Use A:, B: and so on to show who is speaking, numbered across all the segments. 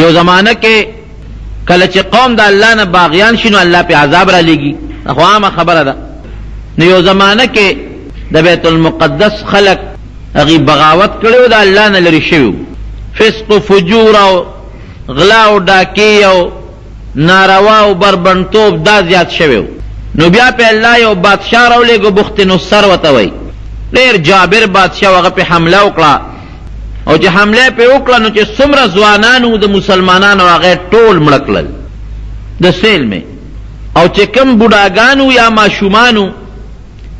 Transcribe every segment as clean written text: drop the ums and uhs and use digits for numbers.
A: یو زمانه کې کله چې قوم د الله نه باغیان شي نو الله پې عذاب را لېږي، دا خو عامه خبره ده. نو یو زمانه کې د بیت المقدس خلک هغوی بغاوت کړی و، د الله نه لرې شوي وو، فسق و فجور او غلا او ډاکې او ناروا او بربنډتوب دا زیات شوی و. نو بیا پې الله یو بادشاه راولېږه، بخت نصر ورته وایي، ډېر جابر بادشاه و، هغه پې حمله وکړه او چې حمله یې پرې وکړه نو چې څومره ځوانان وو د مسلمانانو هغه یې ټول مړه کړل د سیل مې، او چې کوم بوډاګان وو یا ماشومان وو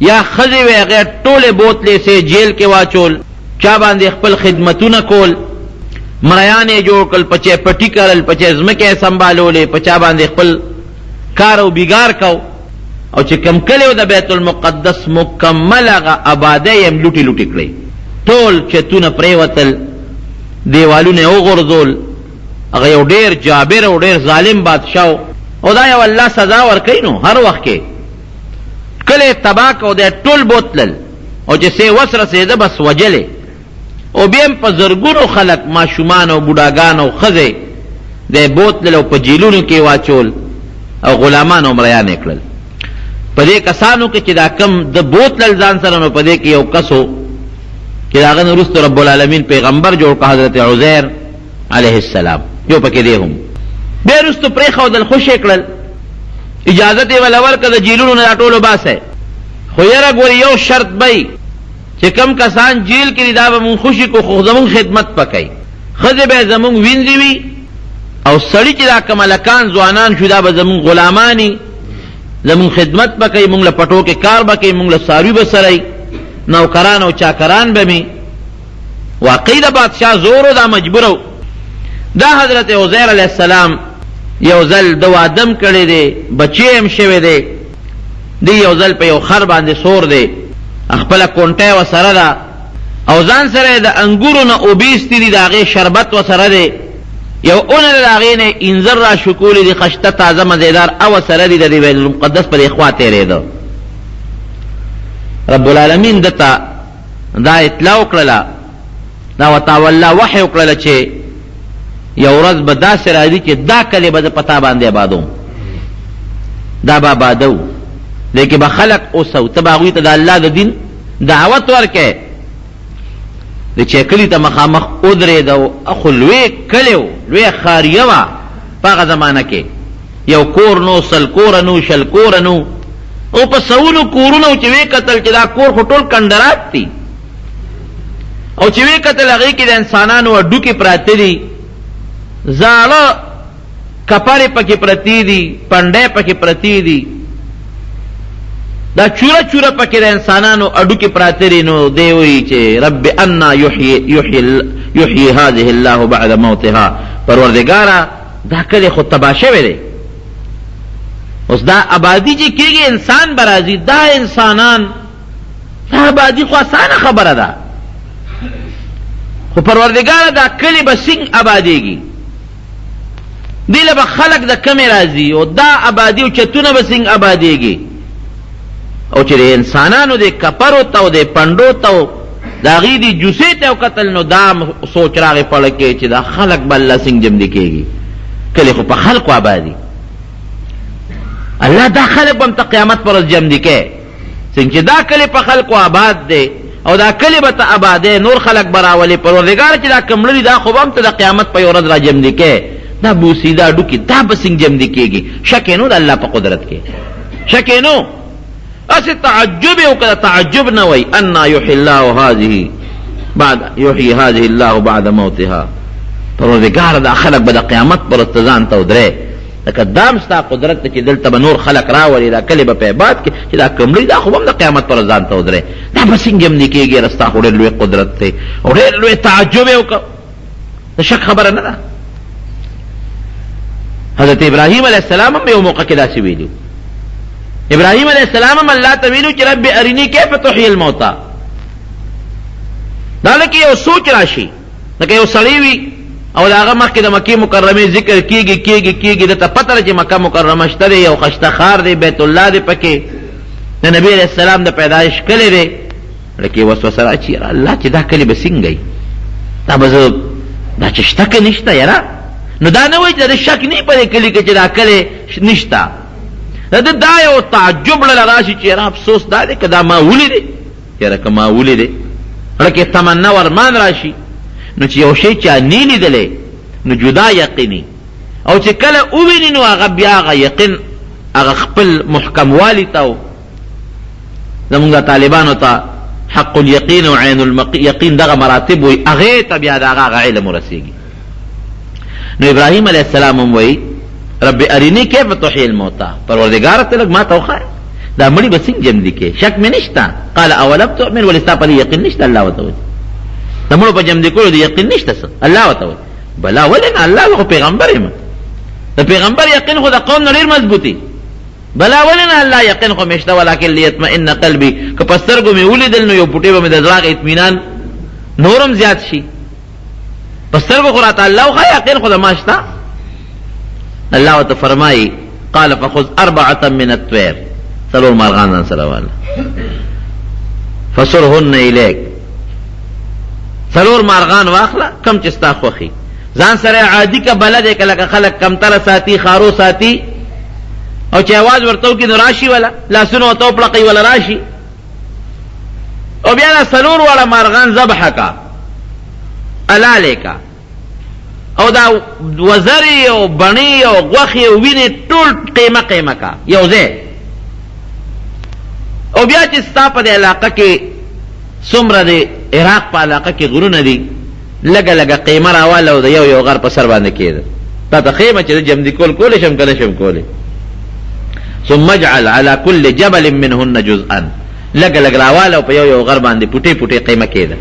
A: یا ښځې وې هغه یې ټولې بوتلې سې جیل کې واچول، چا باندې خپل خدمتونه کول، مریان یې جوړ کړل، په چا یې پټي کرل، په چا یې ځمکې یې سمبالولې، په چا باندې خپل کار او بیګار کو. او چې کوم کلی و د بیت المقدس مکمل هغه ابادۍ یې هم لوټې لوټې کړې، ټول چتونه پرېوتل، دیوالونه یې وغورځول. هغه یو ډېر جابر او ډېر ظالم بادشاه و، او دا یو الله سزا ورکوي نو هر وخت کې کلی تباه کړ او دی ټول بوتلل، او چې څه یې وس رسېده بس وژل یې. او بیا هم په زرګونو خلک، ماشومان او بوډاګان او ښځې دی بوتلل او په جیلونو کې یې واچول او غلامان او مریان یې کړل. په دې کسانو کې چې دا کوم ده بوتلل ځان سره، نو په دې کې یو کس و چې د هغه نه وروسته رب العالمین پیغمبر جوړ کړ، حضرت عزیر علیه السلام یو پکې دی هم. بیا وروسته پرېښودل، خوشې کړل، اجازت یې وله ورکړه د جیلونو نه دا ټول وباسئ، خو یاره ګورې یو شرط به وي چې کوم کسان جیل کې دي دا به مونږ خوشي کړو، خو زمونږ خدمت به کوي، ښځې به یې زمونږ وینځې وي او سړي چې دا کوم هلکان ځوانان شو دا به زمونږ غلامان وي، زمونږ خدمت به کوي، مونږ له پټو کې کار به کوي، مونږ له څاروي به څروي، نوکران او چاکران به مي. واقعي د بادشاه زور و، دا مجبور و. دا حضرت عزیر علیه السلام یو ځل د واده هم کړی دی، بچی هم شوی دی، دی یو ځل په یو خر باندې سور دی، خپله کونټه یې ورسره ده او ځان سره یې د انګورو نه اوبه ایستې دي، د هغې شربت ورسره دی، یو اونه ده د هغې نه یې انځر را شکولي دي، خشته تازه مزېدار او ورسره دي، د دې بیت المقدس په دې خوا تېرېده. رب العالمین ده ته دا اطلاع وکړله، دا ورته والله وحی وکړله چې یو ورځ به داسې راځي چې دا کلی به زه په تا باندې آبادوم، دا به آبادو، دې کې به خلک اوسو، ته به هغوی ته د الله د دین دعوت ورکې. د چې کلي ته مخامخ ودرېده، خو لوی کلی و، لویه ښاریه وه په هغه زمانه کې، یو کور نو، سل کوره نو، شل کوره نو، او په سوونو کورونه چې ویې کتل چې دا کور خو ټول کنډرات دي، او چې ویې کتل هغې کې د انسانانو هډوکي پراته دي، زاړه کپرې پکې پرتې دي، پنډۍ پکې پرتې دي، دا چوره چوره پکې د انسانانو هډوکي پراته دي. نو دی وایي چې رب انا یحیي هذه الله بعد موتها، پروردګاره دا کلی خو تباه شوی دی، اوس دا آبادي چې کېږي انسان به راځي، دا انسانان دا آبادي خو اسانه خبره ده، خو پروردګاره دا کلی به څنګه آبادېږي، دې له به خلک د کمې راځي، او دا آبادي او چتونه به څنګه آبادېږي؟ او چې د انسانانو د کپرو ته او د پنډو ته او د هغوی د جوسې ته وکتل، نو دا سوچ راغی په زړه کې چې دا خلک به الله څنګه جمدي کېږي، کلی خو په خلکو آبادي، الله دا خلک به هم تر قیامت پر ورځ جمدي کوي. څنګه چې دا کلی په خلکو آباد دی او دا کلی به ته آبادې، نور خلک به راولې، پروردګار چې دا کوم مړه دي دا خو به هم ته د قیامت په یوه ورځ راجمدي کوې، دا بوسیده هډوکي دا به څنګه جمدي کېږي؟ شک یې نو د الله په قدرت کې، شک یې نو، هسې تعجب یې وکړه، تعجب نه وایي انا یحیی الله هذه بعد یحیی هذه الله بعد موتها، پروردګار دا خلک به د قیامت پر ورځ ته ځان ته ودرې، لکه دا هم ستا قدرت دی چې دلته به نور خلک راولې، دا کلی به په آباد کړې، چې دا کوم مړي دا خو به هم د قیامت پر ورځ ځان ته ودرې، دا به څنګه هم نه کېږي؟ یاره ستا خو ډېر لوی قدرت دی او ډېر لوی تعجب یې وکړ، د شک خبره نه ده. حضرت ابراهیم علیه السلام هم یو موقع کې داسې ویلي، ابراهیم علیه السلام هم الله ته ویلو چې رب اریني کیف تحیي الموتی. دا لکه یو سوچ راشي، لکه یو سړی وي او د هغه مخکې د مکې مکرمې ذکر کېږي کېږي کېږي، ده ته پته ده چې مکه مکرمه شته دی، یو خشته ښار دی، بیت الله دی پکې، د نبي علیه السلام د پیدایش کلی دی. لکه وسوسه راشي، یاره الله چې دا کلی به څنګه وي، دا به زه دا چې شته که نشته، یاره نو دا نه وایي چې د شک نه په دې کلي کې چې دا کلی نشته. د ده دا یو تعجب له راشي چې یاره افسوس دا دی که دا ما ولیدې، یاره که ما ولیدې، زړه کې تمنا او ارمان راشي. نو چې یو شی چا نه لیدلی نو جدا یقیني، او چې کله وویني نو هغه بیا هغه یقین هغه خپل محکموالي ته، زمونږ طالبانو ته حق الیقین او عین الیقین دغه مراتب وایي، هغې ته بیا د هغه هغه علم ورسېږي. نو ابراهیم علیه السلام هم وایي رب ارینی کیف تحیی الموتی، پروردګاره ته لږ ما ته وښایه دا مړي به څنګه ژوندي کړې، شک مې نشته. قال اولم تؤمن، ولې ستا په دې یقین نشته؟ الله ورته وایي د مړو په ژوندي کولو دې یقین نشته څه؟ الله ورته وایي بلا ولې نه، الله خو پیغمبر یم، د پیغمبر یقین خو د قوم نه ډېر مضبوطي. بلا ولې نه، الله یقین خو مې شته، ولکن لیطمئن قلبي، که په سترګو مې ولیدل نو یو پوټی به مې د زړه اطمینان نور هم زیات شي. په سترګو خو راته الله وښایه، یقین خو د ما شته. الله ورته فرمایي قال فخذ اربعة من الطير، څلور مارغان ځان سره واله، فصرهن الیک، څلور مارغان واخله کم چې ستا خوښي، ځان سره عادي که بلد که لکه خلک کمتره ساتي، خارو ساتي، او چې اواز ورته وکړي نو راشي، ولا لاسونه ورته وپړقوي ولا راشي. او بیا دا څلور واړه مارغان ذبح کا، حلالې کا، او دا وزرې او بڼې او غوښې او وینې ټول قیمه قیمه کا یو ځای. او بیا چې ستا په دې علاقه کې څومره د عراق په علاقه کې غرونه دي، لږه لږه قیمه راواله او د یو یو غر په سر باندې کېده. تا ته ښیم چې زه جمدي کول کولی شم که نه شم کولی. ثم اجعل على كل جبل منهن جزءا، لږه لږ راواله او په یو یو غر باندې پوټې پوټې قیمه کېده.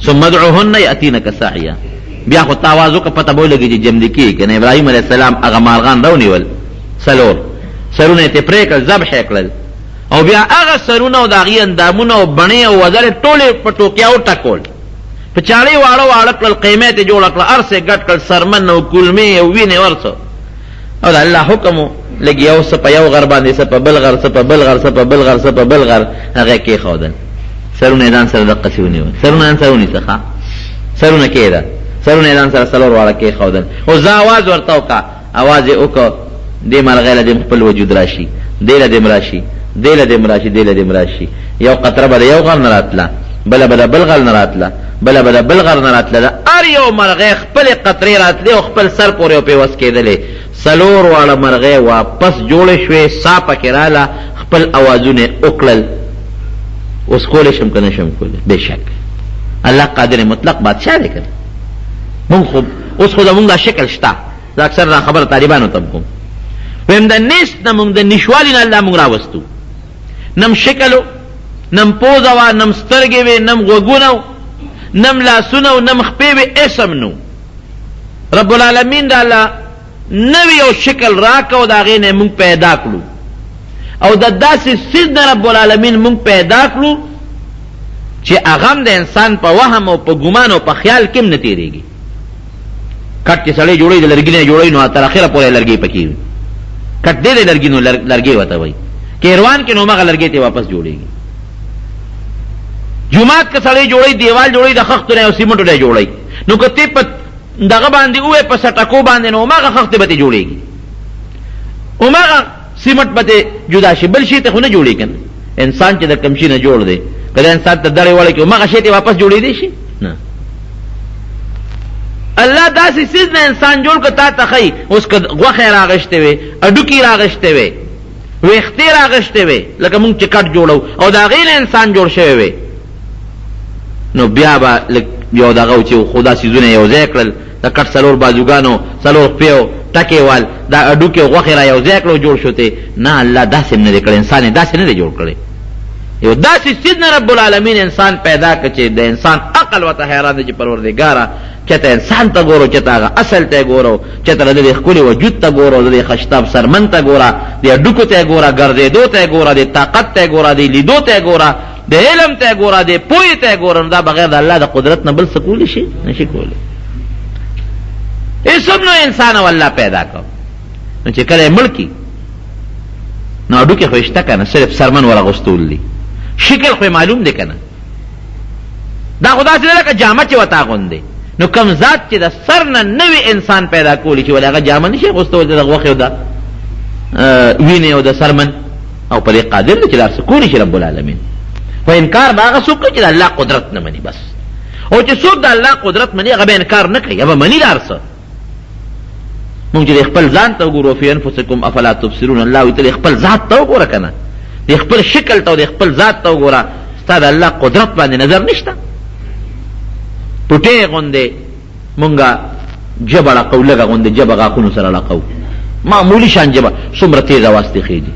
A: ثم ادعوهن یاتینک سعیا، بیا خو تا اواز وکړه، پته به ولګي چې جمدي کېږي که نه. ابراهیم علیه السلام هغه مارغان راونیول، څلور سرونه یې ترې پرې کړل، ذبح یې کړل، او بیا هغه سرونه او د هغې اندامونه او بڼې او وزرې ټولې په ټوکیا وټکول، په چاړې واړه واړه کړل، قیمه یې ترې جوړه کړه، هر څه یې ګډ کړل، څرمن او کولمې او وینې او هر څه. او د الله حکم و، لږ یو څه په یو غر باندې، څه په بل غر، څه په بل غر، څه په بل غر، څه په بل غر، هغه یې کېښودل. سرونه یې ځان سره دقسې ونیول، سرونه ځان سره ونیسه، ښه سرونه کېږده، سرونه یې ځان سره څلور واړه کېښودل. اوس ځه اواز ورته وکړه، اواز یې وکړ، دې مرغۍ له دې خپل وجود راشي، دې له دې راشي، دې له دې راشي، دې له دې راشي. یو قطره به د یو غر نه راتله، بله به د بل غر نه راتله، بله به د بل غر نه راتله. د هر یو مرغۍ خپلې قطرې راتلې او خپل سر پورې او پیوست کېدلې. څلور واړه مرغۍ واپس جوړې شوې، سا پکې راله، خپل اوازونه یې وکړل. اوس کولی شم که نه شم کولی؟ بېشک الله قادر مطلق بادشاه دی که نه؟ مونږ خو اوس خو زمونږ دا شکل شته. زه اکثر دا خبره طالبانو ته کوم، ویم د نیست نه مونږ د نشوالي نه الله مونږ راوستو، نم شکل و، نم پوزه وه، نم سترګې وې، نم غوږونه و، نم لاسونه و، نم خپې وې، هېڅ هم نه. رب العالمین راله نوی یو شکل راکړ او د هغې نه یې مونږ پیدا کړو، او د داسې څیز نه رب العالمین مونږ پیدا کړو چې هغه هم د انسان په وهم او په ګمان او په خیال کې هم نه تېرېږي. کټ چې سړی جوړوي د لرګي نه جوړوي نو تر اخره پورې لرګی پکې وي. کټ دی د لرګي نو لرګی ورته وایي، کیروان کې نو همغه لرګی ته واپس جوړېږي. جومات که سړی جوړوي، دیوال جوړوي، د خښتو نه او سیمنټو نه جوړوي، نو که ته په دغه باندې ووایې په سټکو باندې نو هماغه خښتې به ترې جوړېږي، هماغه سیمټ به ترې جدا شي، بل شي ته خو نه جوړېږي که نه. انسان چې د کوم شي نه جوړ دی، که دا انسان ته دړې وړې کړي هماغه شی ترې واپس جوړېدی شي نه. الله داسې څیز نه انسان جوړ کړ تا ته ښیي. اوس که غوښه یې راغشتې وي، هډوکي یې راغشتې وي، ویښتې یې راغشتې وي، لکه مونږ چې کټ جوړو او د هغې نه انسان جوړ شوی وي، نو بیا به لږ یو دغه و چې خو دا څیزونه یې یو ځای کړل، د کټ څلور بازوګانو، څلور پښې او ټکې وال، دا هډوکي او غوښې را یو ځای کړو جوړ شو ته. نه، الله داسې هم نه دی کړی، انسان یې داسې نه دی جوړ کړی. یو داسې څیز نه رب العالمین انسان پیدا کړ چې د انسان عقل ورته حیران دی چې پروردګاره چېرته انسان ته ګورو، چېرته هغه اصل ته ګورو، چېرته د دې ښکلي وجود ته ګورو، د دې خشتاب څرمن ته ګوره، دې هډوکو ته ګوره، ګرځېدو ته ګوره، دې طاقت ته ګوره، دې لیدو ته ګوره، دې علم ته ګوره، دې پوهې ته ګوره. نو دا بغیر د الله د قدرت نه بل څه کولی شي؟ نه شي کولی. هېڅ هم نو انسان او الله پیدا کړ، نو چې کله یې مړ کړي نو هډوکي خو یې شته که نه، صرف څرمن ورغوستول دي، شکل خو یې معلوم دی که نه. دا خو داسې ده لکه جامه چې ورته اغوندې، نو کوم ذات چې د سر نه نوی انسان پیدا کولی شي، ولې هغه جامه نشي اغوستولی د غوښې او د وینې او د سرمن، او په دې قادر دی چې دا څه کولی شي رب العالمین. خو انکار به هغه څوک کوي چې د الله قدرت نه مني بس، او چې څوک د الله قدرت مني هغه به انکار نه کوي، هغه به مني دا هر څه. مونږ چې خپل ځان ته وګورو، فی انفسکم افلا تبصرون، الله وایي ته خپل ذات ته وګوره که نه، د خپل شکل ته او د خپل ذات ته وګوره، ستا د الله قدرت باندې نظر نشته. پټې غوندې مونږه ژبه ړقو، لږه غوندې ژبه غاښونو سره ړقو، معمولي شان ژبه څومره تېز اواز ترې خېژي.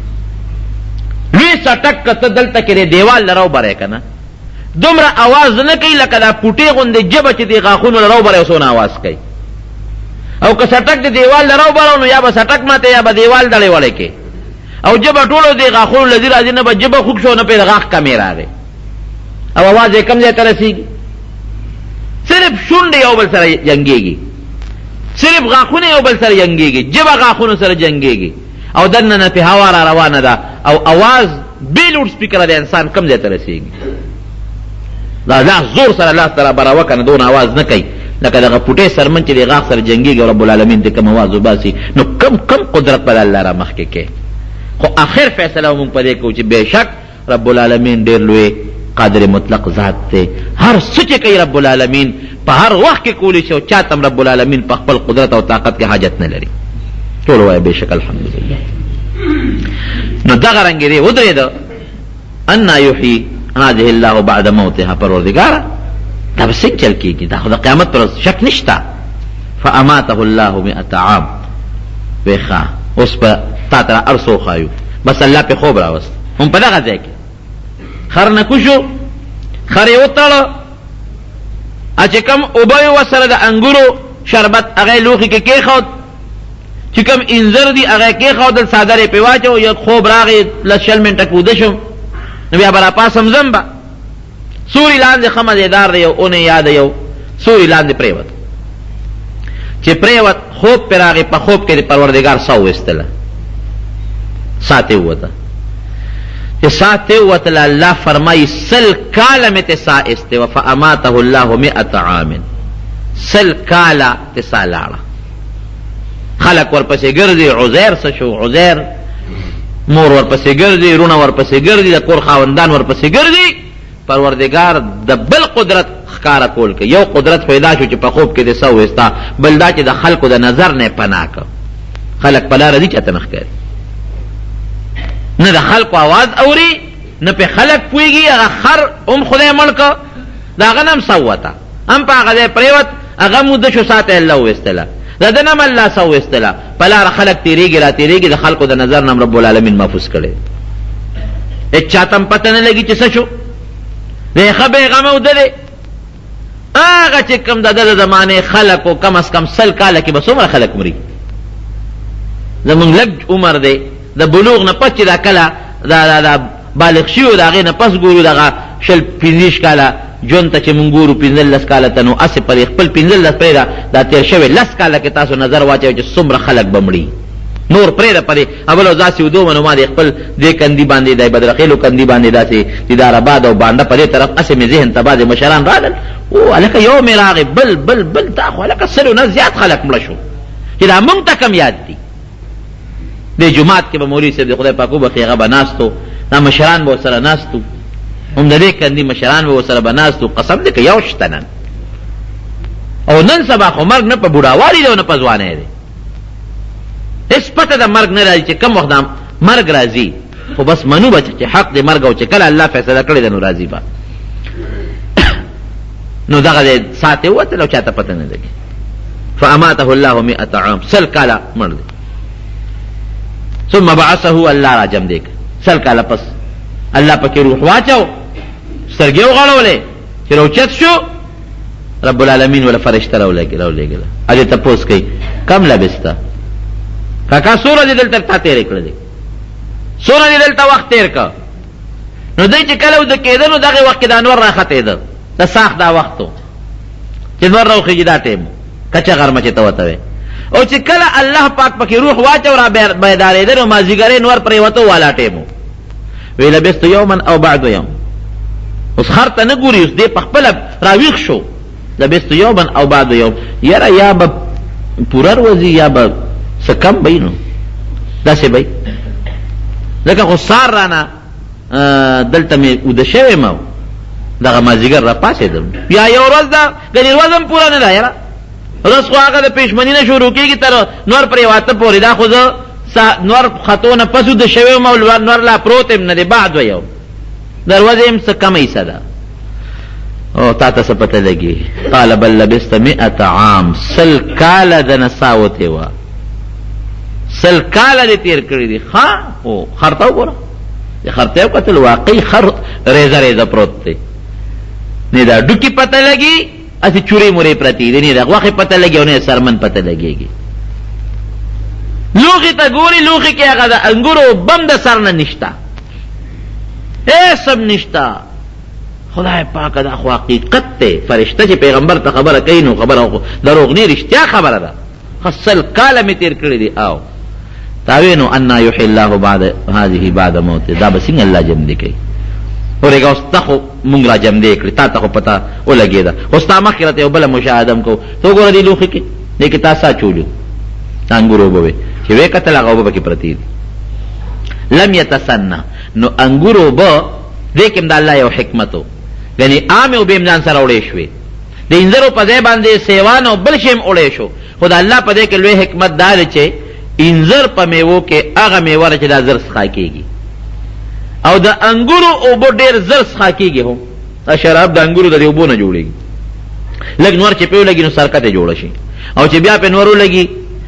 A: لوی څټک که ته دلته کې د دیوال له راوبرې که نه، دومره اواز نه کوي لکه دا پوټې غوندې ژبه چې دې غاښونو له راوبرې او څونه اواز کوي. او که څټک د دیوال له راوبرو نو یا به څټک ماته یا به دیوال دړې وړې کې، او ژبه ټولو دې غاښونو له ځي راځي، نه به ژبه خوږ شو نه پرې د غاښ کمی راغی، او اواز یې کوم ځای ته رسېږي؟ صرف شونډې یو بل سره جنګېږي، صرف غاښونه یو بل سره جنګېږي، ژبه غاښونو سره جنګېږي، او دننه نه پې هوا را روانه ده، او اواز بې لوډ سپیکره د انسان کوم ځای ته رسېږي؟ دا لاس زور سره لاس ته رابراوه که نه دونه اواز نه کوي لکه دغه پوټی څرمن چې د غاښ سره جنګېږي او رب العالمین دې کوم اواز وباسي، نو کم کم قدرت به د الله را مخکې کوي. خو اخر فیصله مونږ په دې کوو چې بېشک رب العالمین ډېر لوی قادر مطلق ذات دی، هر څه چې کوي رب العالمین په هر وخت کې کولی شي، او چاته هم رب العالمین په خپل قدرت او طاقت کې حاجت نه لري. ټول وایه بېشک الحمدلله. نو دغه رنګ دی ودرېده، انا یحیی هذه الله بعد موتها، پروردګاره دا به څنګه چل کېږي؟ دا خو د قیامت پر ورځ شک نشته. فاماته الله مئة عام، وی ښه اوس به تا ته هر څه وښایو، بس الله پې خوب راوست. هم په دغه ځای کې خر نه کوشو، خر یې وتړه، چې کوم اوبه یې ورسره د انګورو شربت هغه یې لوښي کې کېښود، چې کوم انځر دي هغه یې کېښودل، څادر یې پرې واچو، یو خوب راغی، لس شل منټه کې وده شوم، نو بیا به راپاڅم ځم به. سوري لاندې ښه مزېدار دی، یو اونۍ یا د یو سوري لاندې پرېوت، چې پرېوت خوب پرې راغی، په خوب کې د پروردګار ساه وویستله، ساه ترې ووته. چې ساه ترې ووتله، الله فرمایي سل کاله مې ترې ساه ایستې وه، فاماته الله مئة عام، سل کاله ترې ساه لاړه. خلک ورپسې ګرځي، عزیر څه شو، عزیر مور ورپسې ګرځي، وروڼه ورپسې ګرځي، د کور خاوندان ورپسې ګرځي. پروردګار د بل قدرت ښکاره کول کوي. یو قدرت خو یې دا شو چې په خوب کې دې ساه وویسته، بل دا چې د خلکو د نظر نه یې پناه کړ. خلک په لاره ځي چاته نه ښکاري، نه د خلکو اواز اوري، نه پرې خلک پوهېږي. هغه خر هم خدای مړ کړ، د هغه نه هم ساه ووته، هم په هغه ځای پرېوت، هغه هم وده شو، ساه ته یې الله وویستله، د ده نه هم الله ساه وویستله. په لاره خلک تېرېږي را تېرېږي، د خلکو د نظر نه هم رب العالمین محفوظ کړی، هېچا ته هم پته نه لګي چې څه شو. دی ښه بېغمه وده دی. هغه چې کوم د ده د زمانې خلک و، کم از کم سل کاله کې به څومره خلک مري؟ زمونږ لږ عمر دی، د بلوغ نه پس چې دا کله دا دا دا بالغ شوي، د هغې نه پس ګورو دغه شل پنځویشت کاله ژوند ته چې مونږ ګورو، پنځلس کاله ته، نو هسې په دې خپل پنځلس پرېږده، دا تېر شوی لس کاله کې تاسو نظر واچوئ چې څومره خلک به مړي. نور پرېږده په دې اول ورځ داسې ویده وم، نو ما د خپل دې کندي باندې، د بدرخېلو کندي باندې داسې دیدار اباد او بانډه په دې طرف، هسې مې ذهن ته بعضې مشران راغلل، او هلکه یو مې راغی، بل بل بل، دا خو هلکه سلو نه زیات خلک مړه شو چې دا مونږ ته کم یاد دي. دې جومات کې به مولوي صاحب د خدای پاک وبخښي، هغه به ناست و، دا مشران به ورسره ناست وو، هم د دې کندي مشران به ورسره به ناست وو. قسم دی که یو شته نن، او نن سبا خو مرګ نه په بوډاوالي دی او نه په ځوانۍ دی، هېڅ پته د مرګ نه راځي چې کوم وخت دا مرګ راځي، خو بس منو به چې حق دی مرګ، او چې کله الله فیصله کړې ده نو راځي به. نو دغه دی ساعت یې ووتل او چاته پته نه لګي. فاماته الله مئة عام، سل کاله مړ دی. ثم بعثه، الله را جم دی سل کاله پس الله پکې روح واچو، سترګې وغړولې، چې راوچت شو رب العالمین ولا فرشته راولېږله، هغې تپوس کوي کم لبسته کاکا، څو ورځې دلته تا تېرې کړلې، څو ورځې دلته وخت تېر کړ؟ نو دی چې کله وده کېده نو دغې وخت کې دا نور راختېده، د ساخت دا وخت و چې نور راوخېږي، دا ټایم کچه غرمه چې ته ورته وې. او چې کله الله پاک پکې روح واچو را بیدارېده نو مازدیګری نور پرېوتو والا ټایم و. وی لبست یوما او بعد یوم. اوس خر ته نه ګوري، اوس دی په خپله راویښ شو. لبست یوما او بعد یوم، یاره یا به پوره ورځ یا به څه کم به وي، نو داسې به وي، ځکه خو سهار رانه دلته مې اوده شوی یم، دغه مازدیګر را پاڅېدم، یا یو ورځ ده، ګنې ورځ هم پوره نه ده. یاره ورځ خو هغه د پېشمني نه شروع کېږي تر نور پرېواته پورې، دا خو زه نور ختو نه پس اوده شوی یم او نور لا پروت یم نه دی، بعد یو د ورځې هم څه کمه حصه ده. او تا ته څه پته لګي؟ قال بل لبست مئة عام، سل کاله د نه ساه وتې وه، سل کاله دې تېر کړي دي. ښه او خر ته وګوره، چې خر ته یې وکتل واقعي خر ریزه ریزه پروت دی، نه د هډوکي پته لګي، هسې چورې مورې پرتې دي، نه د غوښې پته لګي او نه د څرمن پته لګېږي. لوښي ته ګوري، لوښي کې هغه د انګورو بم د سر نه نشته، هېڅ هم نشته. خدای پاک دا خو حقیقت دی، فرشته چې پیغمبر ته خبره کوي نو خبره خو دروغ نه، رښتیا خبره ده. ښه سل کاله مې تېر کړي دي. او تا وې نو انا یحیی الله بعد هذه بعد موته، دا به څنګه الله ژوندی کوي؟ ورېږه اوس ته خو مونږ را ژوندی کړې، تا ته خو پته ولګېده، خو ستا مخکې راته یو بله مشاهده هم کوو. ته وګوره دې لوښي کې، دې کې تا څه اچولي وو؟ د انګورو اوبه وې، چې ویې کتل هغه اوبه پکې پرتې دي. لم یتسنه، نو انګور اوبه دې کې هم د الله یو حکمت و، یعنې عامې اوبه هم ځان سره وړی شوې، د انځرو په ځای باندې سیوان او بل شی هم وړی شو، خو د الله په دې کې لوی حکمت دا دی چې انځر په میوو کې هغه میوه ده چې دا زر څښا کېږي، او د انګورو اوبه ډېر زر څښا کېږي هم. دا شراب د انګورو د دې اوبو نه جوړېږي، لږ نور چې پرې ولګي نو سرکه ترې جوړه شي، او چې بیا پرې نور ولګي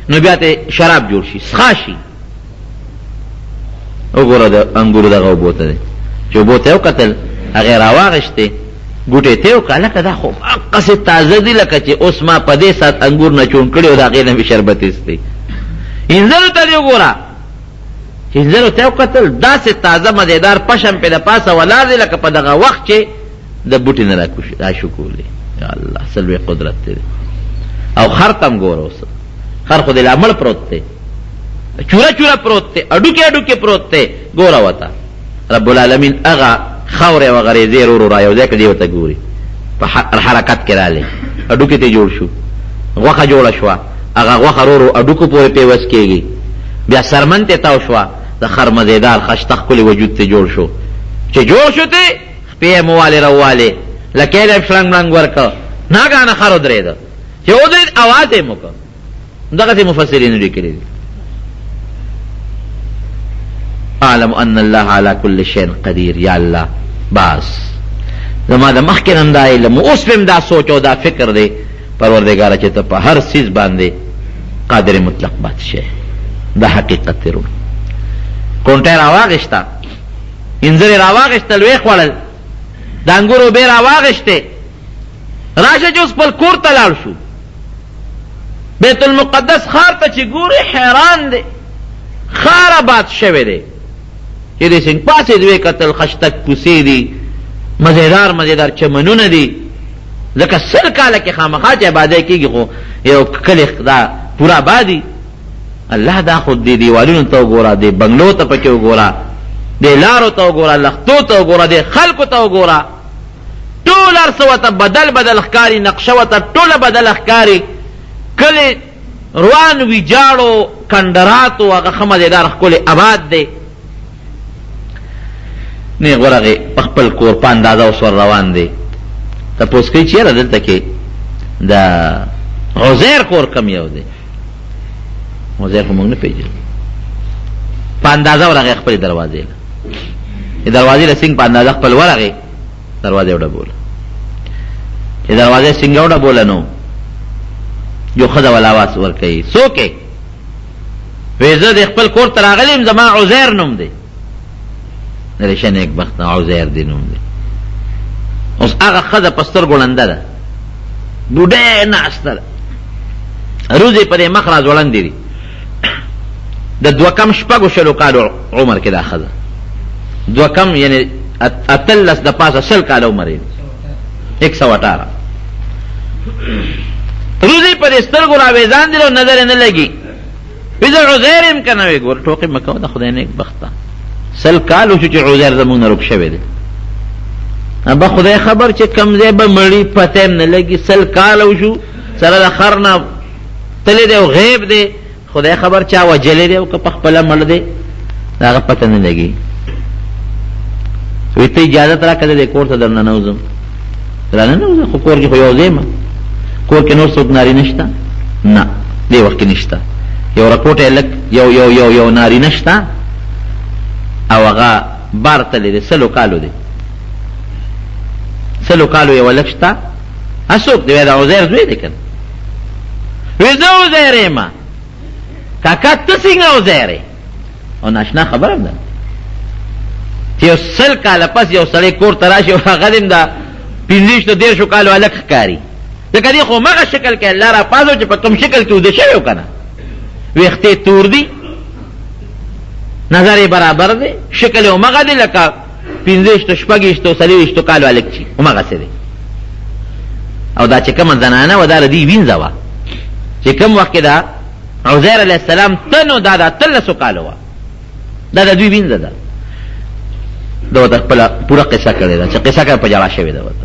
A: نو بیا ترې شراب جوړ شي، څښا شي. وګوره د انګورو دغه اوبو ته دی، چې اوبو ته یې وکتل، هغې راواخیستې، ګوټې ته یې وکړه، هلکه دا خو هقسې تازه دي لکه چې اوس ما په دې ساعت انګور نچوڼ کړي او د هغې نه مې شربت ایستی. انځرو ته دې وګوره، چې انځرو ته یې وکتل، داسې تازه مزېدار پشم پې د پاسه ولاړ دی لکه په دغه وخت چې د بوټي نه راشوکولې. یا الله څه لوی قدرت دی. او خر ته هم ګوره، اوس خر خو دې لا مړ پروت دی، چوره چوره پروت دی، هډوکی هډوکی پروت دی، ګوره ورته رب العالمین هغه خاورې او هغه ریزې ورو ورو را یو ځای کړې، دی ورته ګوري په حرکت کې راغلی، هډوکي ترې جوړ شو، غوښه جوړه شوه، هغه غوښه ورو ورو هډوکو پورې پیوست کېږي، بیا څرمن ترې تاو شوه، د خر مزېدار خشته ښکلی وجود ترې جوړ شو، چې جوړ شو ترې خپې یې موالې راووالې، لکۍ له یې شړنګ مړنګ ورکړ، ناګهانه خر ودرېده، چې ودرېد اواز یې وکړ. دغسې مفسرینو لیکلي دي. اعلم ان الله على كل شيء قدير. یا الله بس زما د مخکې نه دا علم اوس هم دا سوچ او دا فکر دی پروردګاره چې ته په هر څیز باندې قادر مطلق بادشاه دا حقیقت دی. وروڼو کونټه یې راواخیسته، انځر یې راواخیستل، ویې خوړل، د انګورو اوبه یې راواخیستې، راشه چې اوس خپل کور ته لاړ شو. بیت المقدس ښار ته چې ګوري حیران دی، ښار آباد شوی دی. چې دې څنګه پاڅېد ویې کتل، خشتک کوڅې دي، مزېدار مزېدار چمنونه دي، ځکه سل کاله کې خامخا چې آبادی کېږي خو یو کلی دا پوره آبادي. الله دا خو دې دیوالونو ته وګوره، دې بنګلو ته پکې وګوره، دې لارو ته وګوره، لښتو ته وګوره، دې خلکو ته وګوره، ټول هر څه ورته بدل بدل ښکاري، نقشه ورته ټوله بدله ښکاري، کلی روان ویجاړو کنډراتو هغه ښه مزېدار ښکلی اباد دی. نېغ ورغی په خپل کور په اندازه اوس ور روان دی، تپوس کوي چې یاره دلته کې د عزیر کور کوم یو دی؟ عزیر خو موږ نه پېژنو. په اندازه ورغی خپلې دروازې له، چې دروازې له څنګ په اندازه خپل ورغی، دروازه یې وډبوله. چې دروازه یې څنګه وډبوله نو یو ښځه ولا اواز ورکوي، څوک یې؟ وایي زه د خپل کور ته راغلی یم، زما عزیر نوم دی. ریشه نېکبخته عزیر دی نوم دی. اوس هغه ښځه په سترګو ړنده ده، بوډۍ ناسته ده، روزې په دې مخ را ځوړندې دي، د دوه کم شپږو شلو کالو عمر کې دا ښځه، دوه کم یعنی 18 د پاسه 20 کاله عمر یې، 118. روزې په دې سترګو راوېزان دي او نظر یې نه لګي. وی زه عزیر یم که نه؟ وی ګور ټوقې مه کوه، د خدای نېک بخته، 20 کال وشو چې عزیر زموږ نه ورک شوی دی. به خدای خبر چې کوم ځای به مړي، پته هم نه لګي. 100 کاله وشو سره د خر نه تللی دی او غیب دی، خدای خبر چا وژلی دی او که په خپله مړ دی، د هغه پته نه لګي. وایي ته اجازت راکړه، زه دې کور ته در ننوځم. را ننوځه، خو کور کې خو یو ځای یم، کور کې نور څوک نارینه شته؟ نه، دې وخت کې نشته. یو رکوټی هلک، یو یو یو یو نارینه شته او هغه بار تللی دی، 100 کالو دی، 100 کالو یو هلک شته. څوک دی؟ وایي د عزیر زوی دی که نه؟ وایي زه عزیر یم. کاکا ته څنګه عزیر یې؟ او ناشنا خبره ده چې یو 100 کاله پس یو سړی کور ته راشي او هغه دې هم د 25 30 کالو هلک ښکاري، ځکه دی خو هماغه شکل کې الله راپاڅو چې په کوم شکل کې وده شوی که نه، ویښتې تور دي، نظر یې برابر دی، شکل یې هماغه دی لکه 25، 26، 24 کالو هلک چې هماغسې دی. او دا چې کومه زنانه وه دا د دوی وینځه وه چې کوم وخت کې دا عزیر علیه السلام ته نو دا د 18 کالو وه، دا د دوی وینځه ده. ده ورته خپله پوره قصه کړې ده، چې قصه کړه په ژړا شوې ده. ورته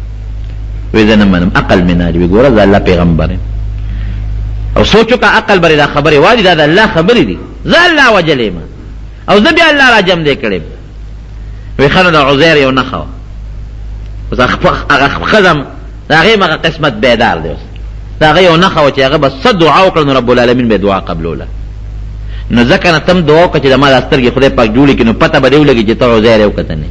A: وایي زه نه منم، عقل مې نه وي. ګوره زه الله پیغمبر یم او سوچ وکړه، عقل به دا خبرې والي، دا د الله خبرې دي، زه الله وژلی یم او زه بیا الله راجم دی کړی. وایي ښه نو د عزیر یو نښه وه. اوس هغه ښځه د هغې هم هغه قسمت بیدار دی. اوس د هغه یو نښه وه چې هغه به څه دعا وکړه نو رب العالمین به دعا قبلوله. نو ځکه نه تم دعا وکړه چې زما دا سترګې خدای پاک جوړې کړي، نو پته به دې ولګي چې ته عزیر یې او که ته نه.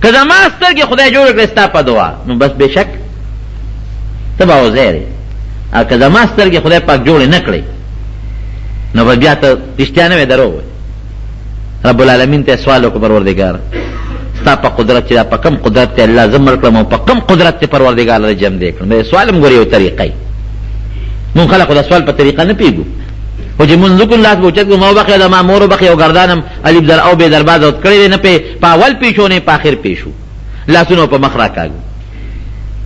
A: که زما سترګې خدای جوړې کړې ستا په دعا، نو بس بېشک ته به عزیر یې، او که زما سترګې خدای پاک جوړې نه کړې نو به بیا ته رښتیا نه وې، دروغ وې. رب العالمین ته سوال وکړ، پروردګار ستا په قدرت چې دا په کوم قدرت ته الله زه مړ کړم او په کوم قدرت ته پروردګار له جم دی کړم. دا سوال هم ګورې یو طریقه یې. مونږ خلک خو د سوال په طریقه نه پوهېږو، خو چې مونږ وکړو لاس به اوچت کړو، ما وبخښې دا ما مور وبخښې او ګردان هم الف در او بې درباز اوت کړی دی، نه پې په اول پوه شو نه په اخر پوه شو، لاسونه په مخ راکاږو.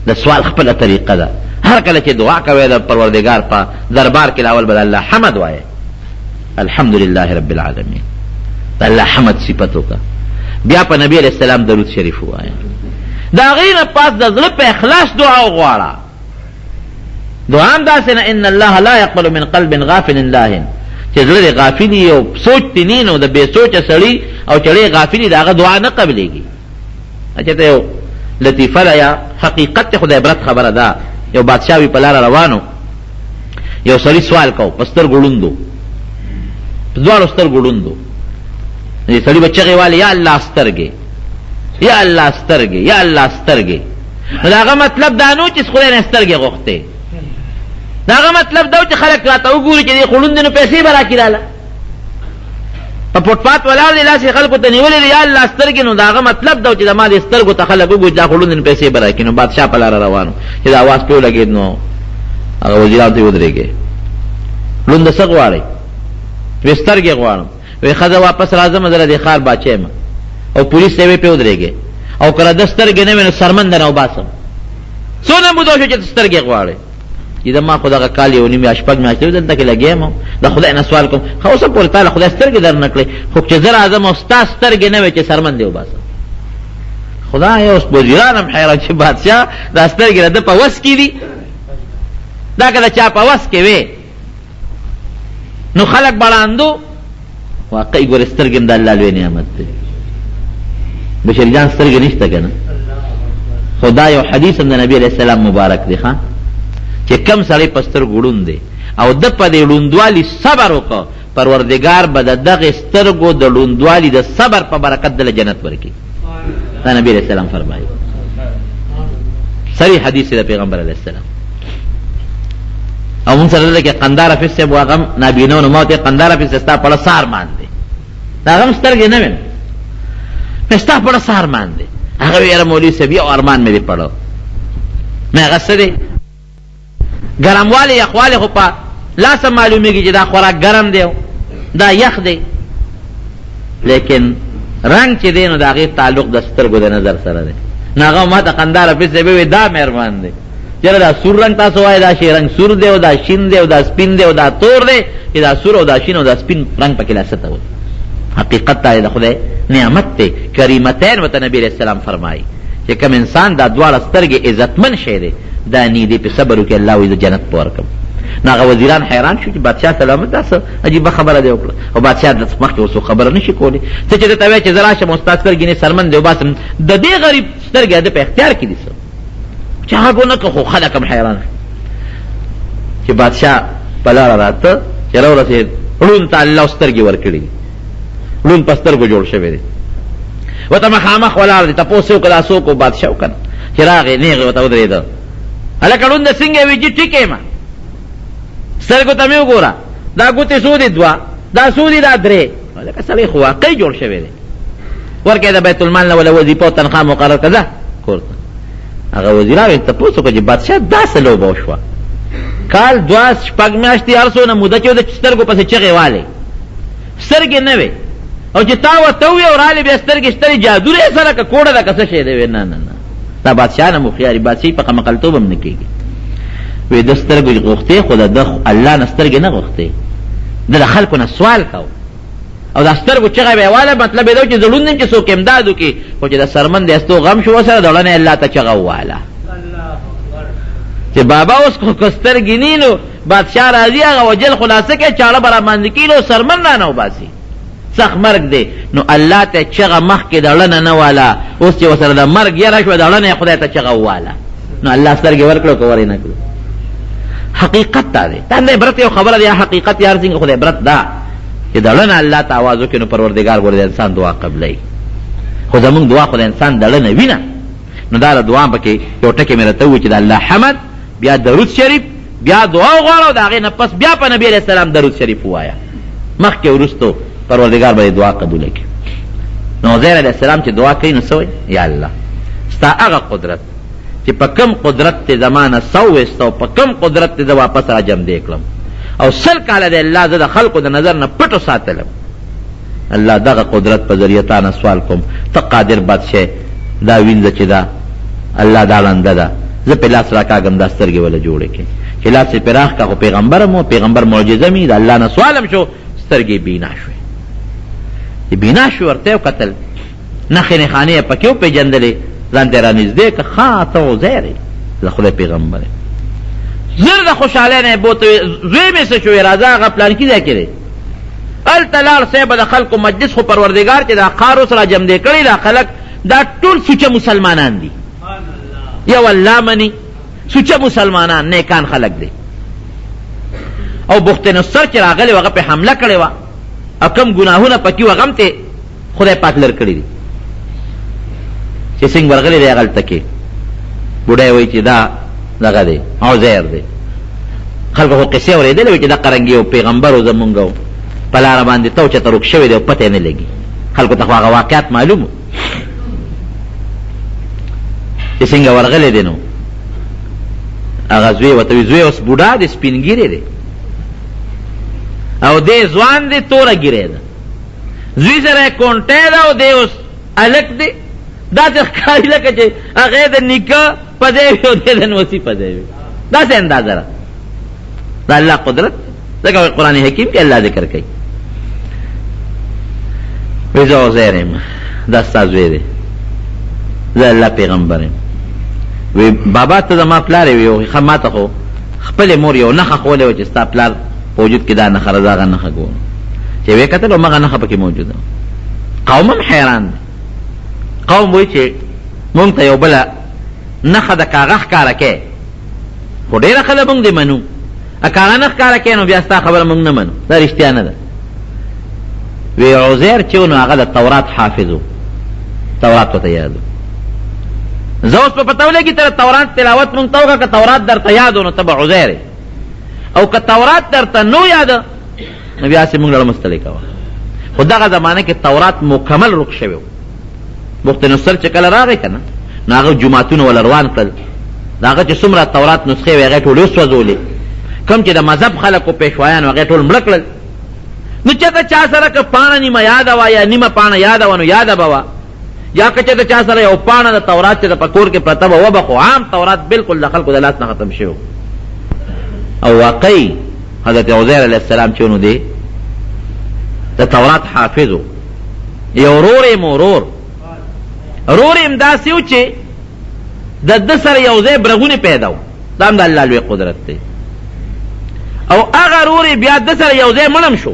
A: د سوال خپله طریقه ده. هر کله چې دعا کوې د پروردګار په دربار کې، اول به د الله حمد وایې، الحمدلله رب العالمین، د الله حمد صفت وکړه، بیا په نبی علیه السلام درود شریف ووایه، د هغې نه پس د زړه په اخلاص دعا وغواړه. دعا هم داسې نه، ان الله لا يقبل من قلب غافل لاهن، چې زړه دې غافل وي او سوچ دې نه نو د بې سوچه سړي او چړې غافل د هغه دعا نه قبلېږي. چې ته یو لطیفه ده یا حقیقت ته خو د عبرت خبره ده. یو بادشاه وي په لاره روانو، یو سړي سوال کو، په سترګو ړوند و، په دواړو سترګو ړوند و. دې سړي به چغې والې، یا الله سترګې، یا الله سترګې، یا الله سترګې. نو د هغه مطلب دا نه و چې خدای نه سترګې غوښتې، د هغه مطلب دا و چې خلک راته وګوري چې دې خو ړوند دی نو پیسې به راکړي. راله په فوټپات ولاړ دی، لاس یې خلکو ته نیولې دی، یا الله سترګې. نو د هغه مطلب دا و چې زما دې سترګو ته خلک وګوري چې دا خو ړوند دی نو پیسې به راکړي. نو بادشاه په لاره روان و چې دا اواز پرې ولګېد، نو هغه وزیرانو ته یې ودرېږئ، ړوند څه غواړئ؟ وې سترګې غواړم. وې ښه زه واپس راځم، زه د دې ښار باچا یم. او پولیس ته یې وې پرې ودرېږئ، او که د سترګې نه وې نو څرمن درنه وباسم. څونه موده وشوه چې ته سترګې غواړې؟ چې ما خو دغه کال یو نیم یا 6 میاشتې دلته کې لګیا یم، د خدای نه سوال کوم، ښه اوسه پورې تا له خدای سترګې در نه کړې، خو چې زه راځم او ستا سترګې نه وې چې څرمن دې وباسم. خدای اوس وزیران هم حیران چې بادشاه دا سترګې د ده په وس کې دي، دا که د چا په وس کې وې نو خلک به ړاندو. واقعي ګورې سترګې هم د الله لوی نعمت دی. بشیر جان سترګې نشته که نه؟ خو دا یو حدیث هم د نبي علیه السلام مبارک دی ښه، چې کم سړی په سترګو ړوند دی او ده په دې ړوندوالي صبر وکړ، پروردګار به د دغې سترګو د ړوندوالي د صبر په برکت ده له جنت ورکړي. دا نبی علیه السلام فرمایي، صریح حدیث دی د پیغمبر علیه السلام. او مونږ سره دلته کې قندار حافظ صاحب و، هغه هم نابینا نو ما ورته قندار حافظ صاحب ستا په اړه څه ارمان دی؟ د هغه هم سترګې نه وې، مې ستا په اړه څه ارمان دی؟ هغه ویې یاره مولوي صاحب یو ارمان مې دی په اړه. مې هغه څه دی؟ ګرموالی یخوالی خو په لاسه معلومیږي چې دا خوراک ګرم دی او دا یخ دی، لیکن رنګ چې دی نو د هغې تعلق د سترګو د نظر سره دی. نو هغه ما ته قندار حافظ صاحب وویل دا مهربان دی، چېرې دا سور رنګ تاسو وایئ، دا شی رنګ سور دی او دا شین دی او دا سپین دی او دا تور دی، چې دا سور او دا شین او دا سپین رنګ پکې لا څه ته وایي؟ حقیقت دا دی د خدای نعمت دی، کریمتین ورته نبي علیه السلام فرمایي چې کوم انسان دا دواړه سترګې عزتمن شی دی دا نی دی په صبر وکړي، الله وایي زه جنت په ورکم. نو هغه وزیران حیران شو چې بادشاه سلامت دا څه عجیبه خبره دی وکړه، او بادشاه د مخکې اوس خبره نه شي کولی. څه چې ده ته وایي چې زه راشم او ستا سترګې نه څرمن دی وباسم، د دې غریب سترګې د په اختیار کې دي، څه چې هغه ونه کړه. خو خلک هم حیران شو چې بادشاه په لاره راته چې راورسېد، ړوند ته الله سترګې ورکړي دي، ړوند په سترګو جوړ شوی دی، ورته مخامخ ولاړ دی. تپوس یې وکړ دا څوک و؟ بادشاه وکړه چې راغی نېغ یې ورته ودرېده، هلکه ړوند څنګه وي؟ جي ټیک یم، سترګو ته مې وګوره، دا ګوتې څو دي؟ دوه. دا څو دي؟ دا درې. هلکه سړی خو واقعي جوړ شوی دی، ورکړه د بیت المال نه وله وظیفه او تنخوا مقرر کړه، ځه کور ته. هغه وزیرانو یې تپوس وکړ چې بادشاه دا څه لوبه وشوه، کال دوه شپږ میاشتې هر څونه موده چې د سترګو پسې چغې والې سترګې نه وې، او چې تا ورته ووې او رالې بیا سترګې شته دي، جادو دی سره که کوډه ده که څه شی دی؟ وې نه نه نه، دا بادشاه نه هوښیاري، بادشاهي په قمقلتوب هم نه کېږي. وې ده سترګې غوښتې خو د ده الله نه سترګې نه غوښتې، ده د خلکو نه سوال کاوه او دا سترګو چغه به یې واله، مطلب یې دا چې زه ړوند یم چې څوک امداد وکړي، خو چې د څرمن د استو غم شو ورسره د ړنې الله ته چغه وواله چې بابا اوس خو که سترګې نی نو بادشاه راځي هغه وجل خلاصه کوي، چاړه به راباندې کړي نو څرمن رانه وباسي، سخت مرګ دی. نو الله ته چغه مخکې د ړنه نه واله، اوس چې ورسره د مرګ یره شوه د ړنه یې خدای ته چغه وواله، نو الله سترګې ورکړو که ور یې نه کړو. حقیقت دا دی، دا د عبرت یو خبره ده، حقیقت یار څنګه خو د عبرت ده چې د ړنه الله ته اواز وکړي نو پروردګار ګوره د انسان دعا قبلوي. خو زمونږ دعا خو د انسان د ړنه وي نه. نو دا د دعا پکې یو ټکی مې راته وویل چې د الله حمد، بیا درود شریف، بیا دعا وغواړه او د هغې نه پس بیا په نبي علیه السلام درود شریف ووایه، مخکې وروستو پروردګار به دعا قبوله کړي. نو عزیر علیه السلام چې دعا کوي نو څه وایي؟ یا الله ستا هغه قدرت چې په کوم قدرت ته زما نه سو ویسته او په کوم قدرت ته زه واپس را جمدې کړم او 100 کاله دی الله زه د خلکو د نظر نه پټ وساتلم، الله دغه قدرت په ذریعه تا نه سوال کوم، ته قادر بادشاه دا وینځه چې ده الله دا ړنده ده، زه پې لاس راکاږم دا سترګې وله جوړې کړې. چې لاس یې پرې راښکه خو پیغمبر هم و، پیغمبر معجزه مي، د الله نه سوال هم شو، سترګې بینا شوې. چې بینا شوې ورته یې وکتل، نښې نښانې یې پکې وپېژندلې، ځان ته یې رانږدې کړه، ښه ته عزیر یې، د خدای پیغمبر یې. زر د خوشحالۍ نه یې بوته، زوی مې څه شو؟ راځه هغه پلانکي ځای کې دی. هلته لاړ صاحب د خلکو مجلس، خو پروردګار چې دا قار اوس راجمدې کړی دا خلک دا ټول سوچه مسلمانان دي، یو الله مني، سوچه مسلمانان نیکان خلک دي. او بخت نصر چې راغلی هغه په حمله کړې وه او کوم ګناهونه پکې وه هغه هم ترې خدای پاک لر کړي دي. چې څنګه ورغلی دی هغلته کې بوډۍ وایي چې دا دغه دی عزیر دی. خلکو خو قصې اورېدلې وې چې دقه رنګ یو پیغمبر و زمونږ و په لاره باندې ته چېرته ورک شوی دی او پته یې نه لګي. خلکو ته خو هغه واقعات معلوم وو. چې څنګه ورغلی دی نو هغه زوی ورته وایي زوی اوس بوډا دی، سپین ږیری دی او دی ځوان دی، توره ږیره ده، زوی سره یې کونټی ده او دی اوس هلک دی، داسې ښکاري لکه چې هغه د نیکه په ځای وي او دی د نوسي په ځای وي، داسې اندازه ده. د الله قدرت ځکه قرآن حکیم کې الله ذکر کوي وی زه عزیر یم، دا ستا زوی دی، زه الله پیغمبر یم. وی بابا ته زما پلار یې؟ وی ښه ما ته خو خپلې مور یو نښه ښوولې وه چې ستا پلار په وجود کې دا نښه ده، زه هغه نښه ګورم. چې ویې کتل همغه نښه پکې موجوده. قوم هم حیران دی، قوم وایي چې مونږ ته یو بله نښه د کاغه ښکاره کړې، خو ډېره ښه ده مونږ دې منو، که هغه نه ښکاره کړې نو بیا ستا خبره مونږ نه منو، دا رښتیا نه ده. وی عزیر چې و نو هغه د تورات حافظ و، تورات ورته یاد و. زه اوس په پته ولګي ته د تورات تلاوت مونږ ته وکړه، که تورات درته یاد و نو ته به عزیر یې، او که تورات درته نو یاد نو بیا هسې مونږ لړه مستړی کوه. خو دغه زمانه کې تورات مکمل ورک شوی و. بخت نصر چې کله راغی که نه نو هغه جوماتونه ول روان کړل، د هغه چې څومره تورات نسخې وې هغې ټولې وسوځولې، کوم چې د مذهب خلکو پېشوایان هغې ټول مړه کړل. نو چېرته چا سره که پاڼه نیمه یاده وه یا نیمه پاڼه یاده وه نو یاده به وه، یا که چېرته چا سره یو پاڼه د تورات چې د په کور کې پرته به وه به، خو عام تورات بالکل د خلکو د لاس نه ختم شوی. او واقعي حضرت عزیر علیه السلام چې نو دی د تورات حافظ و، یو ورور یې ورور ورور یې هم داسې و چې د ده سره یو ځای برغونی پیدا و. دا هم د الله لوی قدرت دی. او هغه ورور یې بیا ده سره یو ځای مړ هم شو.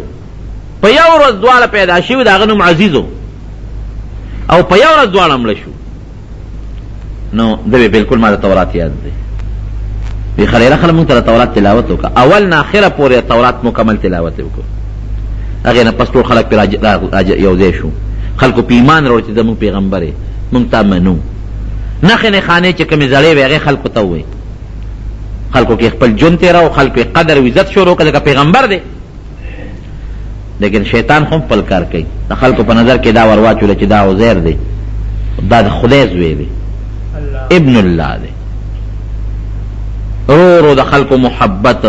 A: په یو ورځ دواړه پیدا شوي، د هغه نوم عزیز و او په یو ورځ دواړه مړه شو. نو ده وی بالکل ما د تورات یاد دی. وی خلیره خله مونږ ته د تورات تلاوت وکړه، اول نه اخره پورې د تورات مکمل تلاوت یې وکړو. هغې نه پس ټول خلک پرې یو ځای شو، خلکو په ایمان راوړ چې زمونږ پیغمبر یې، مونږ تا منو. نښې نښانې چې کومې زړې وې هغې خلکو ته ووایي، خلکو کې خپل ژوند تېراوه، خلکو یې قدر او عزت شروع کړ ځکه پیغمبر دی. لیکن شیطان خو خپل کار کوي، د خلکو په نظر کې دا ور واچوله چې دا عزیر دی، دا د خدای زوی دی، ابن الله دی. رو رو د خلکو محبت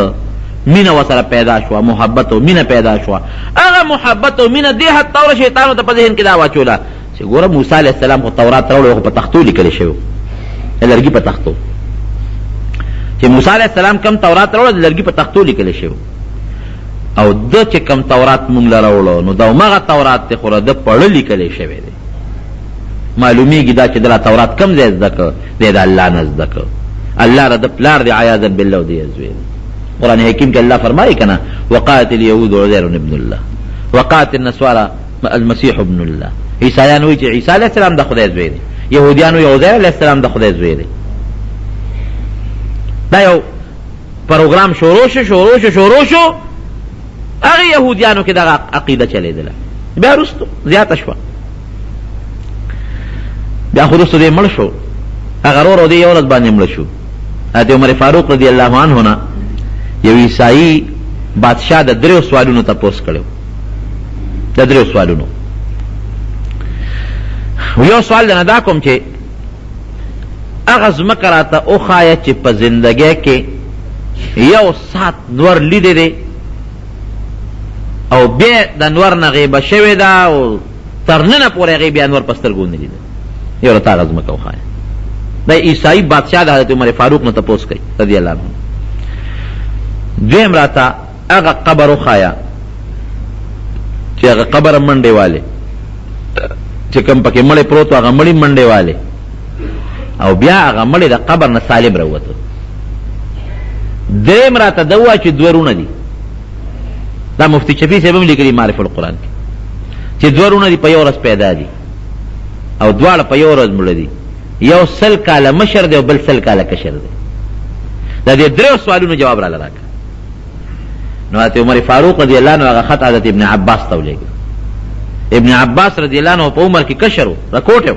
A: مینه ورسره پیدا شوه، محبت او مینه پیدا شوه. هغه محبت او مینه دې حد ته ورسېده، شیطان ورته په ذهن کې دا واچوله چې ګوره موسی علیه السلام خو تورات راوړی خو په تختو لیکل شوی، د لرګي په تختو. چې موسی علیه السلام کوم تورات راوړی د لرګي په تختو لیکل شوی، او ده چې کوم تورات مونږ له راوړو نو دا هماغه تورات دی، خو د پړه لیکل شوی دی. معلومیږي دا چې ده تورات کوم ځای زده کړ، دی د الله نه زده کړ. الله را د پلار دی عیاذا بالله او دی زوی دی. قرآن حکیم کې الله فرمایي که نه، وقالت اليهود عزیر ابن الله وقالت النصارى المسیح ابن الله. عیسایان وایي چې عیسی علیه السلام د خدای زوی دی، یهودیان وایي عزیر علیه السلام د خدای زوی دی. دا یو پروګرام شروع شو شروع شو شروع شو، هغه یهودیانو کې دغه عقیده چلېدله، بیا وروسته زیاته شوه. بیا خو وروسته دی مړ شو، هغه ورور او دی یو ورځ باندې مړ شو. حضرت عمر فاروق رضی الله عنه نه یو عیسائی بادشاه د دریو سوالونو تپوس کړی، د دریو سوالونو. یو سوال درنه دا کوم چې هغه ځمکه راته وښایه چې په زندګۍ کې یو ساعت نور لیدی دی او بیا د نور نه غیبه شوې ده او تر ننه پورې هغې بیا نور په سترګو ونه لیده، یو راته هغه ځمکه وښایه. د عیسائی بادشاه د حضرت عمر فاروق نه تپوس کوي رضی الله عنه. دویم راته هغه قبر وښایه چې هغه قبر منډې والے چې کوم پکې مړی پروت و، هغه مړی منډې والے او بیا هغه مړی د قبر نه سالم راووتو. دریم راته دا ووایه چې دوه وروڼه دي، دا مفتي شفیع صاحب هم لیکلي معرف القرآن کې چې دوه وروڼه دي په یو ورځ پیدا دي او دواړه په یو ورځ مړه دي، یو 100 کاله مشر دی او بل 100 کاله کشر دی. د دې دریو سوالونو جواب راله راکړه. نو حضرت عمر فاروق رضی الله عنه هغه خط حضرت ابن عباس ته ولېږه. ابن عباس رضی الله عنه په عمر کې کشر و، رکوټی و،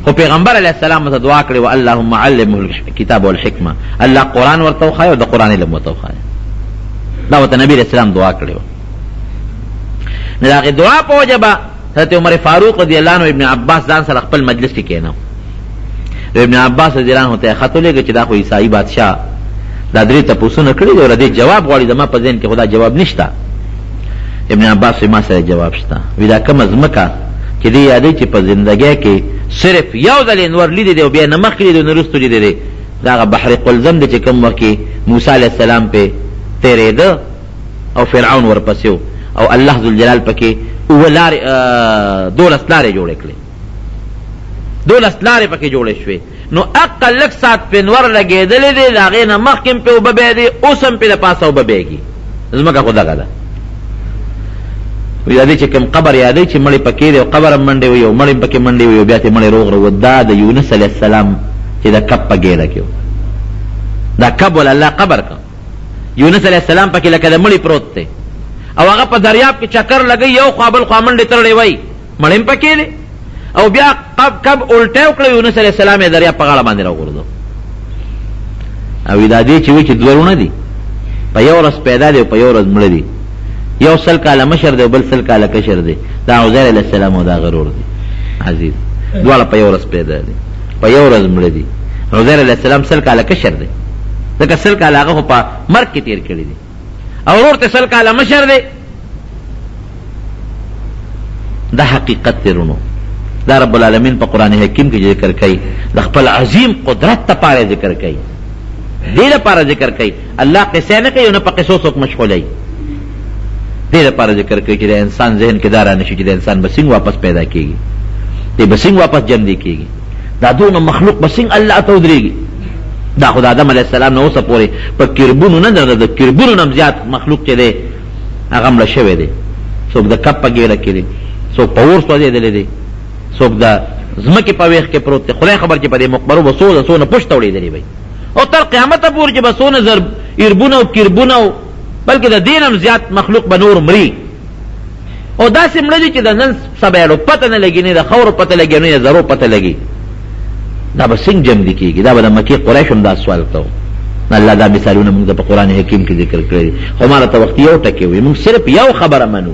A: خو پیغمبر علیه السلام ورته دعا کړې وه، اللهم علمه الکتاب والحکمه، الله قرآن ورته وښایه او د قرآن علم ورته وښایه. دا ورته نبي علیه السلام دعا کړې وه. نو د هغې دعا په وجه به حضرت عمر فاروق رضی الله عنه ابن عباس ځان سره خپل مجلس کې کېناو. ابن عباس رضی الله عنه ته خط ولېږه چې دا خو عیسائی بادشاه دا درې تپوسونه کړي دي او د دې جواب غواړي، زما په ذهن کې خو دا جواب نشته. ابن عباس وایي ما سره جواب شته. وایي دا کومه ځمکه چې دی یادوي چې په زندګۍ کې صرف یو ځل یې نور لیدی دی او بیا نه مخکې لیدی نه وروسته لیدی دی، دا هغه بحر قلزم دی چې کوم وخت کې موسی علیه السلام پرې تېرېده او فرعون ورپسې و او الله ذوالجلال پکې اووه لارې دولس لارې جوړې کړې، دولس لارې پکې جوړې شوې. نو اقل لږ ساعت پې نور لګېدلی دی، د هغې نه مخکې هم پې اوبه بهېدې، اوس هم پې د پاسه اوبه بهېږي، ځمکه خو دغه ده. وایي دا دی چې کوم قبر یادوي چې مړی پکې دی او قبر هم منډې وهي او مړی هم پکې منډې وهي او بیا ترې مړی روغ راووت، دا د یونس علیه السلام چې د کب په ګېډه کې و، دا کب ول الله قبر کړ. یونس علیه السلام پکې لکه د مړي پروت دی او هغه په دریاب کې چکر لګوي، یو خوا بل خوا منډې ترړې وایي، مړی هم پکې دی او بیا قب کب الټه وکړه، یونس علیه السلام یې دریاب په غاړه باندې راوغورځو. او دا دې چې وایي چې دوه وروڼه دي، په یو ورځ پیدا دي او په یو ورځ مړه دي، یو 100 کاله مشر دی او بل 100 کاله کشر دی، دا عزیر علیه السلام او دا غرور دی عزیز، دواړه په یو ورځ پیدا دي، په یو ورځ مړه دي. عزیر علیه السلام 100 کاله کشر دی، ځکه 100 کاله هغه خو په مرګ کې تېر کړي دي او ورور ته 100 کاله مشر دی. دا حقیقت دی رونو، دا رب العالمین په قرآن حکیم کې ذکر کوي، د خپل عظیم قدرت لپاره ذکر کوي، دې لپاره ذکر کوي. الله قصه نه کوي او نه په قصو څوک مشغولوي، دې لپاره ذکر کوي چې د انسان ذهن کې دا رانه شي چې د انسان به څنګه واپس پیدا کېږي، دی به څنګه واپس ژوندی کېږي. دا دونه مخلوق به څنګه الله ته ودرېږي؟ دا خو د آدم علیه السلام نه اوسه پورې په کربونو نه ده، د کربونو نه هم زیات مخلوق چې دی هغه مړه شوی دی. څوک د کب په ګېډه کې دی، څوک په اور سوځېدلی دی، څوک د ځمکې په ویښ کې پروت دی. خدای خبر چې په دې مقبرو به څو د څونه پشته وړېدلې وي او تر قیامته پورې چې به څونه زر اربونه او کربونه او بلکې د دې نه هم زیات مخلوق به نور مري او داسې مړه دي چې د نن سبا یې پته نه لګي، نه د خاورو پته لګي، نه د زرو پته لګي. دا به څنګه جمع دي کېږي؟ دا به د مکې قریش هم دا سوال کوو. الله دا مثالونه موږ ته په قرآن حکیم کې ذکر کړی دي، خو ما راته وختي یو ټکی وي، موږ صرف یو خبره منو،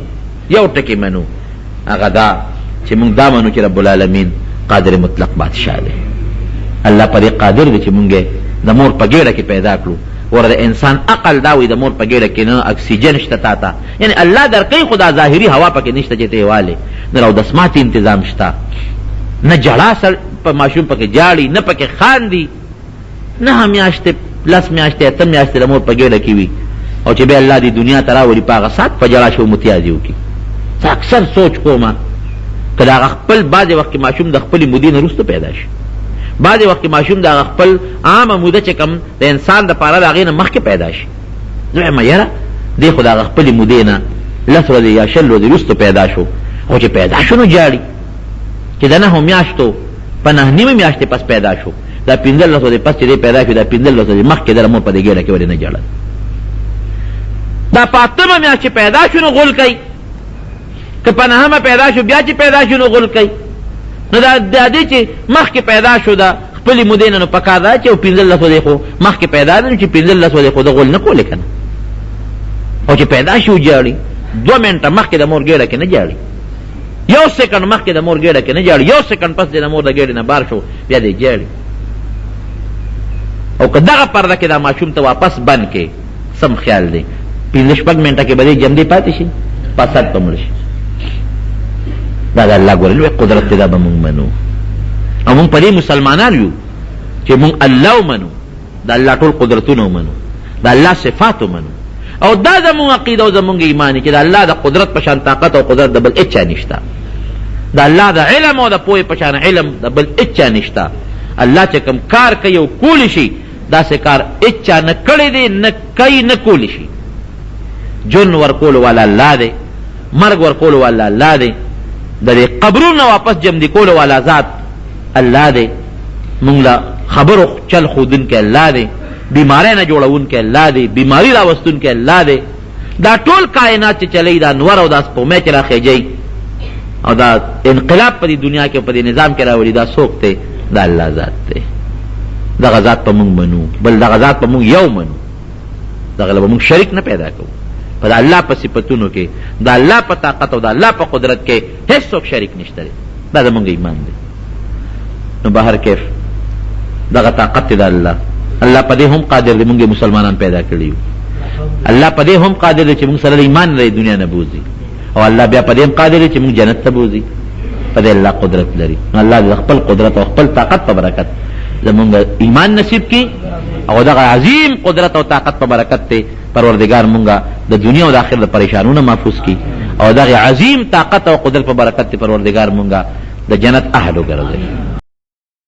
A: یو ټکی منو، هغه دا چې موږ دا منو چې رب العالمین قادر مطلق بادشاه دی. الله په دې قادر دی چې موږ د مور په ګېډه کې پیدا کړو. ګوره د انسان عقل دا وایي د مور په ګېډه کې نه اکسیجن شته تا ته، یعنې الله درکوي خو دا ظاهري هوا پکې نشته چې ته یې والې، نه د اودس ماتي انتظام شته، نه ژړا په ماشوم پکې ژاړي، نه پکې خاندي. نهه میاشتې، لس میاشتې، اته میاشتې د مور په ګېډه کې وي او چې بیا الله دې دنیا ته راولي په هغه ساعت په ژړا شي او متیازې وکړي. زه اکثر سوچ کوم که د هغه خپل بعضې وخت کې ماشوم د خپلې مودې نه وروسته پیدا شي، بعضې وخت کې ماشوم د هغه خپل عامه موده چې کوم د انسان دپاره د هغې نه مخکې پیدا شي. زه وایم یاره دی خو د هغه خپلې مودې نه لس ورځې یا 20 ورځې وروسته پیدا شو، خو چې پیدا شو نو ژاړي. چې د نهو میاشتو په نهه نیمې میاشتې پس پیدا شو، دا 15 ورځې پس چې دی پیدا شو، دا 15 ورځې مخکې د مور په دې ګېډه کې ولې نه ژړل؟ دا په اتمه میاشت چې پیدا شو نو غول کوي، که په نهمه پیدا شو بیا چې پیدا شو نو غول کوي. نو دا د دې چې مخکې پیدا شو د خپلې مودې نه، نو پکار ده چې 15 ورځې خو مخکې پیدا دی، چې 15 ورځې خو د غول نه کولې که نه، او چې پیدا شو ژاړي. 2 منټه مخکې د مور ګېډه کې نه ژاړي، یو سیکنډ مخکې د مور ګېډه کې نه ژاړي، یو سیکنډ پس د مور د ګېډې نه بار شو بیا دی ژاړي. او که دغه پرده کې دا ماشوم ته واپس بند کې، سم خیال دی 5 شپږ منټه کې به دی جمدې پاتې شي، فساد به مړ شي. دا د الله ګوره لوی قدرت دی، دا به مونږ منو او مونږ په دې مسلمانان یو چې مونږ الله ومنو، د الله ټول قدرتونه ومنو، د الله صفات ومنو، او دا زموږ عقیده او زموږ ایمان چې د الله د قدرت په شان طاقت او قدرت د بل هیچا نشته، د الله د علم او د پوهې په شان علم د بل هیچا نشته. الله چې کوم کار کوي او کولی شي، داسې کار هیچا نه کړی دی، نه کوي، نه کولی شي. ژوند ورکولو والا الله دی، مرګ ورکولو والا الله دی، د دې قبرونو واپس جمدي کولو والا ذات الله دی، مونږ له خبرو چل ښودونکی الله دی، بیماری نه جوړونکی الله دی، بیماری راوستونکی الله دی. دا ټول کائنات چې چلی، دا نور او دا سپوږمۍ چې راخیژي او دا انقلاب په دې دنیا کې په دې نظام کې راولي، دا څوک دی؟ دا الله ذات دی. دغه ذات په مونږ منو، بل دغه ذات په مونږ یو منو، دغه له به مونږ شریک نه پیدا کوو. په د الله په صفتونو کې، د الله په طاقت او د الله په قدرت کې هیڅ څوک شریک نشته دی. دا زمونږ ایمان دی. نو بهر کیف دغه طاقت دی د الله. الله په دې هم قادر دی مونږ مسلمانان پیدا کړي یو. الله په دې هم قادر دی چې مونږ سره ایمان لري دنیا نه بوزي، او الله بیا په دې هم قادر دی چې مونږ جنت ته بوزي. په دې الله قدرت لري. نو الله دې خپل قدرت او خپل طاقت په برکت زمونږ ایمان نصیب کړي، او دغه عظیم قدرت او طاقت په برکت ته پروردګار مونږه د دنیا او د آخرت د پریشانونو محفوظ کړي، او دغه عظیم طاقت او قدرت په برکت ته پروردګار مونږه د جنت اهل وګرځوي.